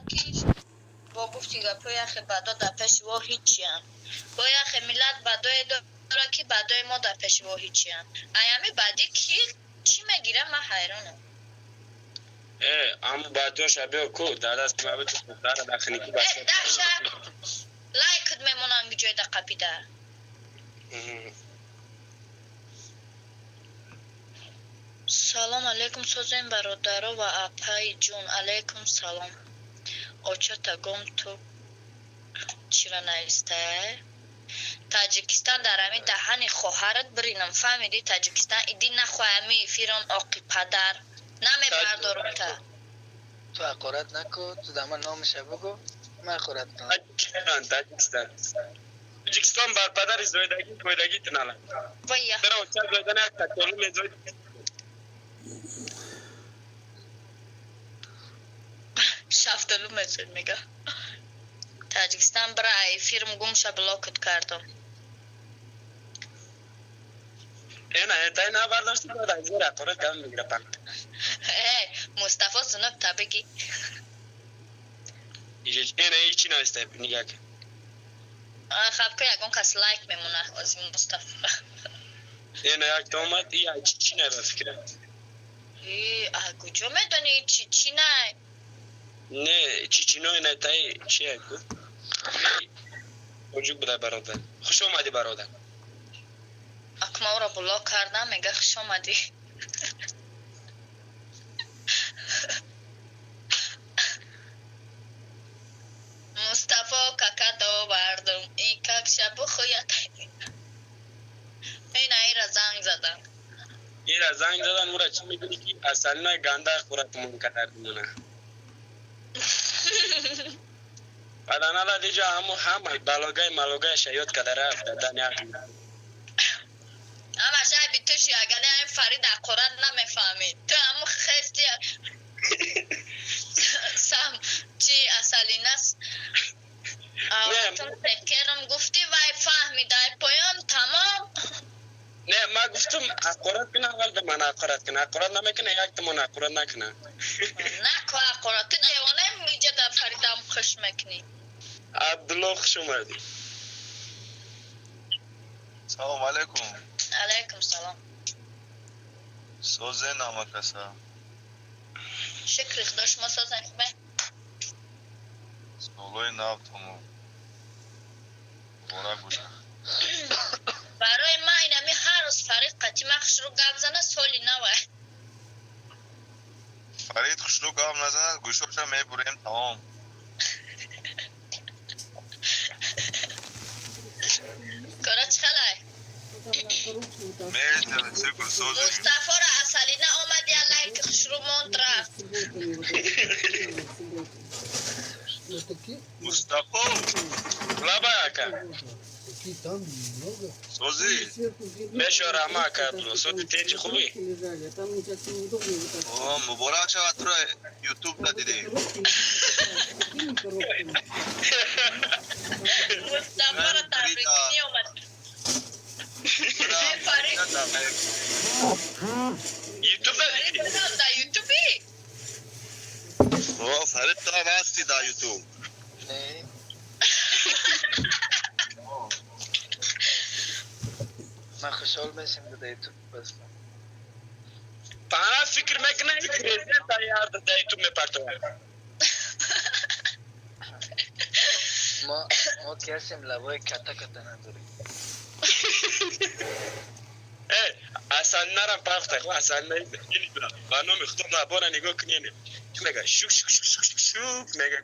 Ки бо гуфти гапҳои яхе бадо дар пеши во ҳичиянд. Бо яхе миллат бадое дора, ки бадои мо дар пеши во ҳичиянд. Аями бадӣ ки чӣ мегира, ман ҳайронам. Э, ҳаму бадиёша биё ку, дар дасти ма биту дара дахники бача. Э, даша лайкт мемонам ҷойда қапида. Салом алейкум, созем бародаро ва апаи ҷун. Алейкум салом. Очата гом, ту чира навистае? Таҷикистон дар ҳами даҳани хоҳарат биринам, фаҳмидӣ? Таҷикистон иди нахоҳами фирон оқи падар намебардорам та. Ту ҳақорат наку, ту дар ман номаша бугӯ, ман ҳақорат кунам. Таҷикистон, Таҷикистон. Таҷикистон бар падари зоидагӣ пойдагӣ тунала. Вая. Чаро оча зоидан як таколу мезоид. Шафтолу мезоид мега. Таҷикистон бира эфирм гумша блокат кардам. Эна, этай на бардошти бада зер ҳақорат кам мегира пан. Э, Мустафо сунок та бигӣ. Эна ҳечи нависта, нигоҳ кун. Хаб ка ягон кас лайк мемона ози Мустафо. Эна якта омад, и чи чи най ба фикрам. Э, а куҷо медонӣ чи чи най? Не, чичино ина тай чи ку? Тоҷик буда бародар. Хуш омадӣ, бародар. Акма ӯро блок кардам, мега хуш омадӣ. Мустафо кака довардум. И как ша бухӯяд. Ина ира занг задам. Ира занг задан ура чӣ мегӯӣ ки асалинаи ганда хӯракмон кардимона. Баданала диҷа ҳаму ҳама балогаи малогаи шаёд када рафт дадан як. Ама шайби туши агар не Фарид ҳақорат намефаҳмид. Ту ҳаму хести сам чи асалинас керам гуфтӣ, вай фаҳмид, ай поён тамом. Не, ман гуфтам ҳақорат кина, аввал ба ман ҳақорат кина. Ҳақорат намекуна, як тумон ҳақорат накуна. Наку ҳақорат. Ту девонаем иҷа дар Фаридам хуш мекунӣ. Абдулло, хуш омадӣ. Салом алейкум. Алейкум салом. Созен ҳамакаса. Шукри худо, шумо созен, хубе? Солои навтон муборак бошад. Барои ман инами ҳар рӯз Фарид қатӣ ман хушрӯ гап зана, соли навай. Фарид хушрӯ гап назанад, гӯшоша мебурем, тамом. Кора чӣ халай? Шукр, созем. Мустафора асалина омад, я лайки хушрӯ монд, рафт. Мустафо. Лабай, ака. Созӣ. Мешо раҳма, ака Абдулло. Соти тенҷи, хубӣ? О, муборак шавад, туро ютубда дидем. Мустафора табрикунӣ омад. Фарид. Ютубда дидӣ? Дар ютуби? О, Фарид, ту ҳам ҳасти дар ютуб. Не. Ман хушҳол мешам, ки дар ютуб ҳастам. Пана фикр мекунам, президент дар ютуб мепартояд. Мо ки ҳастем, лабои ката ката надорем. Э, асалинарам пафта, асалина ба номи худо лабора нигоҳ кунед. Чӣ мега? Шук шук шук шук шук мега.